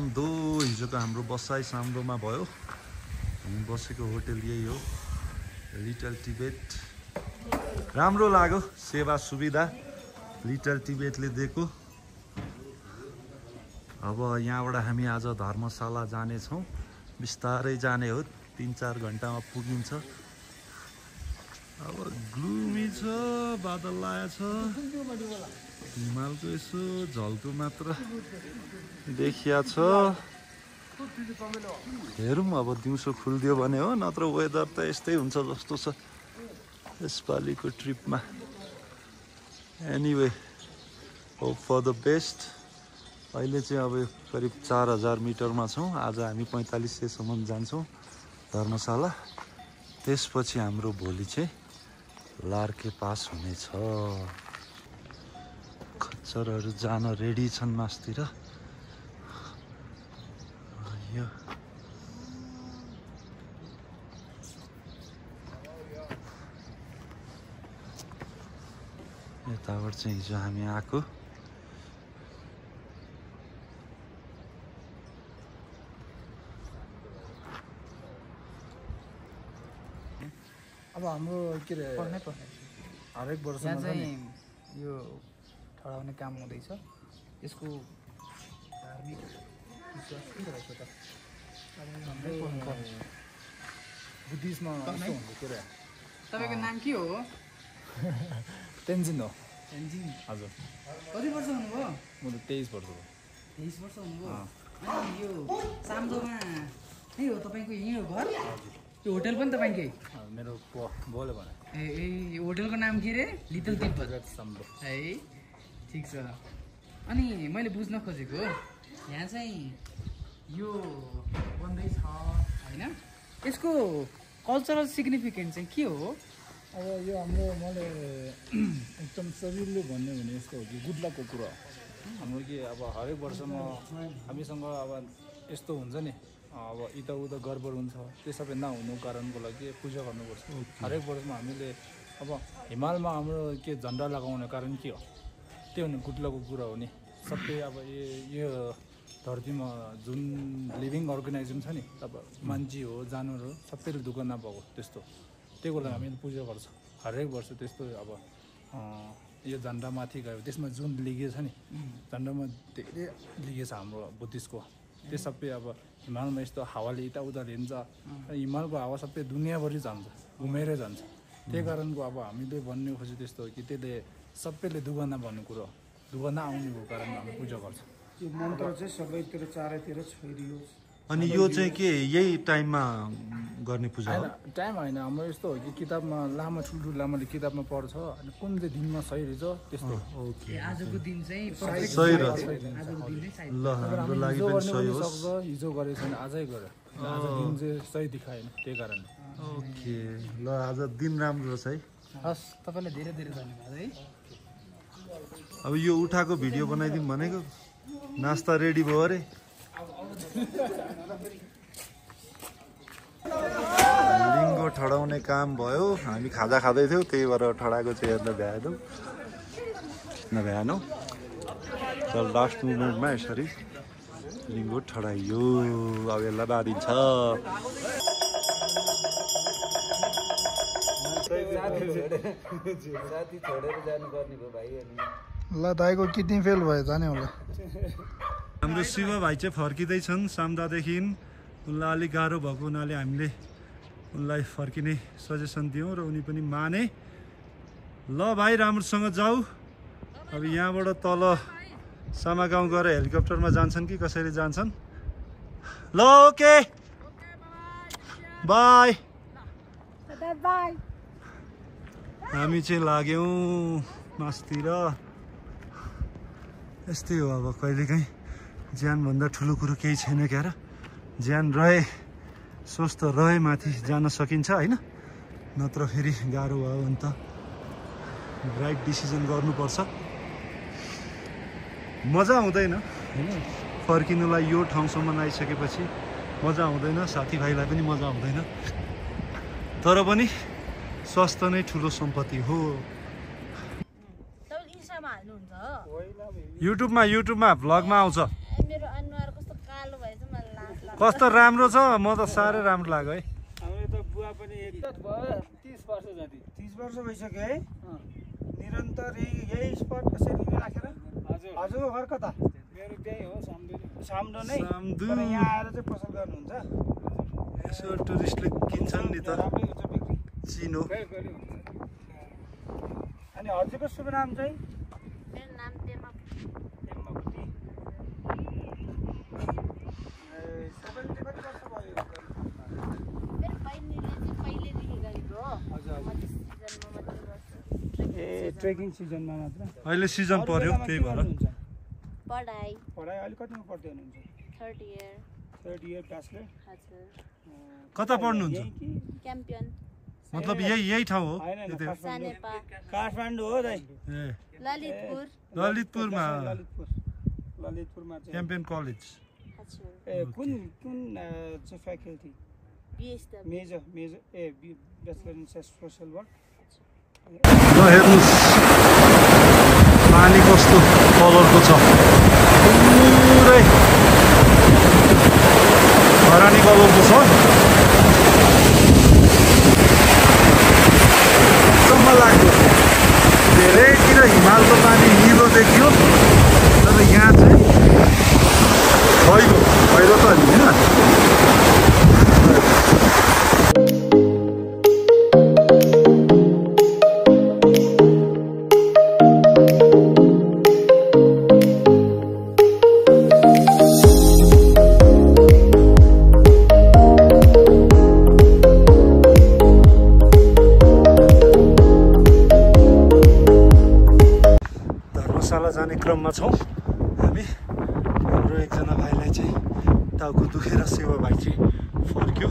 साम्दो हिजोको हाम्रो बसाइ साम्दोमा भयो। हामी बसेको होटल यही हो, लिटल टिबेट। राम्रो लाग्यो सेवा सुविधा लिटल टिबेटले दिएको। अब यहाँबाट हामी आज धर्मशाला जानेछौँ। बिस्तारै जाने हो, 3-4 घन्टामा पुगिन्छ। अब ग्लुमी छ, बादल लागेको छ, हिमालको यसो झल्को मात्र देखिया छ। हेरौँ अब दिउँसो खुलिदियो भने हो, नत्र वेदर त यस्तै हुन्छ जस्तो छ यसपालिको ट्रिपमा। Anyway hope for the best. अहिले चाहिँ अब करिब 4000 मिटरमा छौँ। आज हामी 4500सम्म जान्छौँ धर्मशाला। त्यसपछि हाम्रो भोलि चाहिँ लार्के पास हुनेछ। खच्चरहरू जान रेडी छन् मासतिर। यो यताबाट चाहिँ हिजो हामी आएको। अब हाम्रो के अरे हरेक वर्षमा चाहिँ यो ठडाउने काम हुँदैछ। यसको धार्मिक विश्वास के रहेछ त? बुद्धिस्टमा यस्तो हुन्छ के अरे। तपाईँको नाम के हो? तेन्जिन हो। तेन्जिन हजुर। कति वर्ष हुनुभयो? म त 23 वर्ष हो। 23 वर्ष हुनुभयो। अनि यो साम्दोमा नै हो तपाईँको, यहीँ हो घर? यो होटल पनि तपाईँकै? मेरो बोले भने ए होटलको नाम के रे? लिटल तिब्बत साम्दो है। ठिक छ। अनि मैले बुझ्न खोजेको यहाँ चाहिँ यो बन्दैछ होइन, यसको कल्चरल सिग्निफिकेन्स चाहिँ के हो? अब यो हाम्रो मैले एकदम सजिलो भन्यो भने यस्तो हो कि गुड लकको कुरा हो हाम्रो। कि अब हरेक वर्षमा हामीसँग अब यस्तो हुन्छ नि, अब यता उता गडबड हुन्छ, त्यो सबै नहुनु कारणको लागि पूजा गर्नुपर्छ। हरेक वर्षमा हामीले अब हिमालमा हाम्रो के झन्डा लगाउने कारण के हो? त्यो भने गुड लकको कुरा हो नि। सबै अब यो धरतीमा जुन लिभिङ अर्गनाइजम छ नि, अब मान्छे हो जानवर हो, सबैले दुःख नपाएको त्यस्तो, त्यही लागि हामीले पूजा गर्छ हरेक वर्ष। त्यस्तो अब यो झन्डामाथि गयो, त्यसमा जुन लिगेछ नि, झन्डामा धेरै लिगेछ हाम्रो बुद्धिस्टको। त्यो सबै अब हिमालमा यस्तो हावाले यताउता लिन्छ, हिमालको हावा सबै दुनियाँभरि जान्छ, घुमेरै जान्छ। त्यही कारणको अब हामीले भन्ने खोजे त्यस्तो हो कि त्यसले सबैले दुःख नभन्ने कुरो हो, दुःख नआउनेको कारण हामी पूजा गर्छ। यो मन्त्र चाहिँ सबैतिर चारैतिर छोइदियोस्। अनि यो चाहिँ के यही टाइममा गर्ने पूजा हो? टाइम होइन, हाम्रो यस्तो हो कि किताबमा लामा ठुल्ठुलो लामाले किताबमा पढ्छ, अनि कुन चाहिँ दिनमा सही रहेछ त्यस्तो। ओके, आजको दिन चाहिँ सही रहेछ। ल हाम्रो लागि पनि सही होस्। हिजो गरेको छैन, आजै गऱ्यो, आज दिन चाहिँ सही देखाएन, त्यही कारण। ओके, ल आज दिन राम्रो छ है। हस्, तपाईँलाई धेरै धेरै धन्यवाद है। अब यो उठाएको भिडियो बनाइदिउँ भनेको, नास्ता रेडी भयो अरे। लिङ्गो ठडाउने काम भयो। हामी खाजा खाँदै थियौँ, त्यही भएर ठडाएको चाहिँ हेर्न भ्याएनौँ। नभ्याएनौँ तर लास्ट मुमेन्टमा यसरी लिङ्गो ठडाइयो। अब यसलाई बाँधिन्छ। ल दाइको किडनी फेल भयो, जाने होला। हाम्रो शिव भाइ चाहिँ फर्किँदैछन् साम्दादेखि। उनलाई अलिक गाह्रो भएको हुनाले हामीले उनलाई फर्किने सजेसन दियौँ र उनी पनि माने। ल भाइ राम्रोसँग जाऊ। अब यहाँबाट तल सामागाउँ गएर हेलिकप्टरमा जान्छन् कि कसरी जान्छन्? ल ओके बाई। हामी चाहिँ लाग्यौँ मासतिर। यस्तै हो अब कहिलेकाहीँ ज्यानभन्दा ठुलो कुरो केही छैन क्या र। ज्यान रहे, स्वस्थ रहे माथि जान सकिन्छ होइन, नत्र फेरि गाह्रो भयो भने त राइट डिसिजन गर्नुपर्छ। मजा आउँदैन होइन फर्किनुलाई। यो ठाउँसम्म आइसकेपछि मजा आउँदैन, साथीभाइलाई पनि मजा आउँदैन, तर पनि स्वास्थ्य नै ठुलो सम्पत्ति हो। युट्युबमा भ्लगमा आउँछ। मेरो अनुहार कस्तो कालो कस्तो राम्रो छ म त साह्रै राम्रो लाग्यो है हाम्रो त बुवा पनि 30 वर्ष जति 30 वर्ष भइसक्यो है निरन्तर यही स्पट कसरी राखेर हजुर हजुरको घर कता मेरो त्यही हो साम्डो नै साम्दु। तर यहाँ आएर चाहिँ पसल गर्नुहुन्छ यसो टुरिस्टले किन्छन् नि त राम्रै हुन्छ बिक्री चिनो गरी हुन्छ अनि हजुरको शुभ नाम चाहिँ मेरो नाम तेमा हेमभक्ति सबैले कति वर्ष भयो मेरो बहिनीले चाहिँ पहिल्यैदेखि गरेको हो हजुर म चाहिँ सिजनमा मात्रै गर्छु ए ट्रेकिङ सिजनमा मात्र अहिले सिजन पर्यो त्यही भएर पढाइ पढाइ अहिले कतिमा पढ्दै हुनुहुन्छ 3rd year third year bachelor हजुर कता पढ्नुहुन्छ यही कि क्याम्पियन मतलब यही ठाउँ हो होइन यतै? सानेपा काठमाडौँ हो दाइ ए ललितपुर ललितपुरमा ललितपुरमा चाहिँ क्याम्पियन कलेज हजुर ए कुन चाहिँ फ्याकल्टी बिएसडब्ल्यू मेजर ए ब्याचलर इन सोसल वर्क ल हेर्नुहोस् पानी कस्तो कलरको छ पुरै हरानी कलरको छ एकदम लाग्यो धेरैतिर हिमालको पानी निलो देखियो तर यहाँ चाहिँ पहिरो त नि होइन जाने क्रममा छौँ हामी हाम्रो एकजना भाइलाई चाहिँ टाउको दुखेर सेवा भाइ चाहिँ फर्क्यो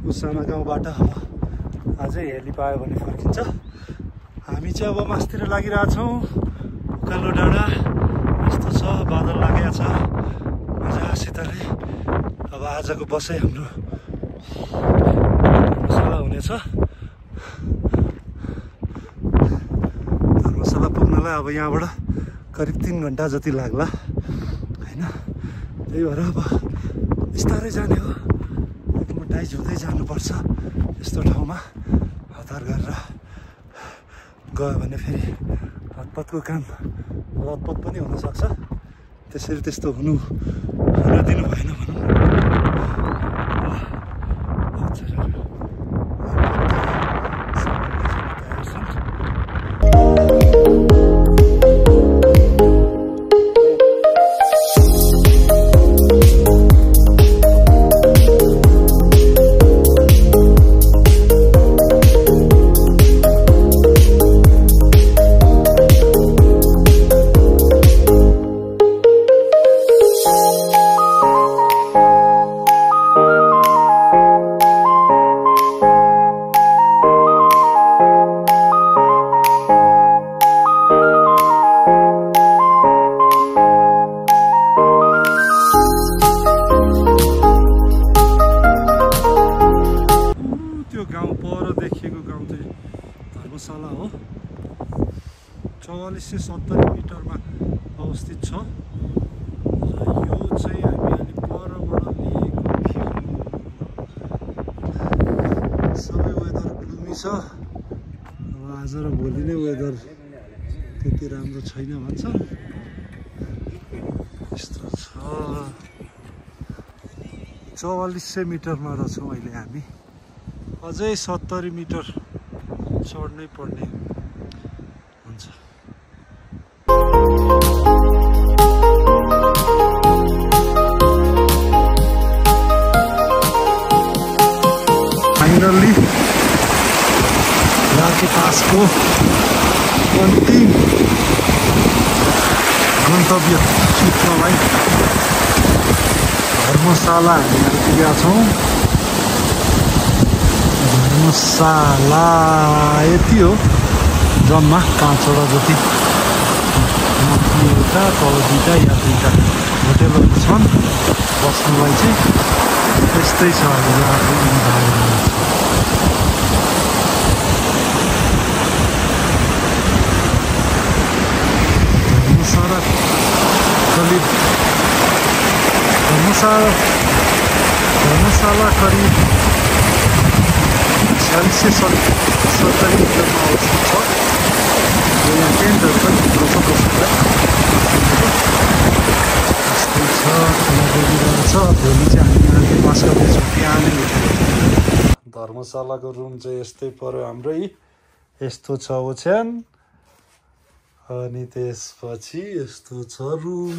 उसामा गाउँबाट अब अझै हेली पायो भने फर्किन्छ हामी चाहिँ अब मासतिर लागिरहेछौँ उकालो डाँडा यस्तो छ बादल लागेको छ मजासितले अब आजको बसाइ हाम्रो धर्मशाला हुनेछ धर्मशाला पुग्नलाई अब यहाँबाट करिब 3 घन्टा जति लाग्ला होइन त्यही भएर अब बिस्तारै जाने हो एक्मोटाइज हुँदै जानुपर्छ यस्तो ठाउँमा हतार गरेर गयो भने फेरि हतपतको काम लतपत पनि हुनसक्छ त्यसरी त्यस्तो हुन दिनु भएन भनौँ धर्मशाला हो 4470 मिटरमा अवस्थित छ र यो चाहिँ हामी अलि परबाट लिएको भ्यू सबै वेदर ग्लुमी छ अब आज र भोलि नै वेदर त्यति राम्रो छैन भन्छन् यस्तो छ 4400 मिटरमा रहेछौँ अहिले हामी अझै 70 मिटर चढ्नै पर्ने हुन्छ फाइनल्ली राति पासको अन्तिम गन्तव्य चित्रलाई धर्मशाला हामी आइपुगेका छौँ धर्मशाला यति हो जम्मा 5वटा जति माथि एउटा तल 2टा या 3टा होटेलहरू छन् बस्नुलाई चाहिँ त्यस्तै छ धर्मशाला धर्मशाला करिब 4670 मिटरमा अवस्थित छ। यहाँ टेन्टहरू पनि भित्र छ बस्नुलाई। यस्तै छ, खोला बगिरहेछ। भोलि चाहिँ हामी यहाँ पास गर्दैछौँ, त्यहाँ नै धर्मशालाको रुम चाहिँ यस्तै पर्यो हाम्रै। यस्तो छ ओछ्यान अनि त्यसपछि यस्तो छ रुम।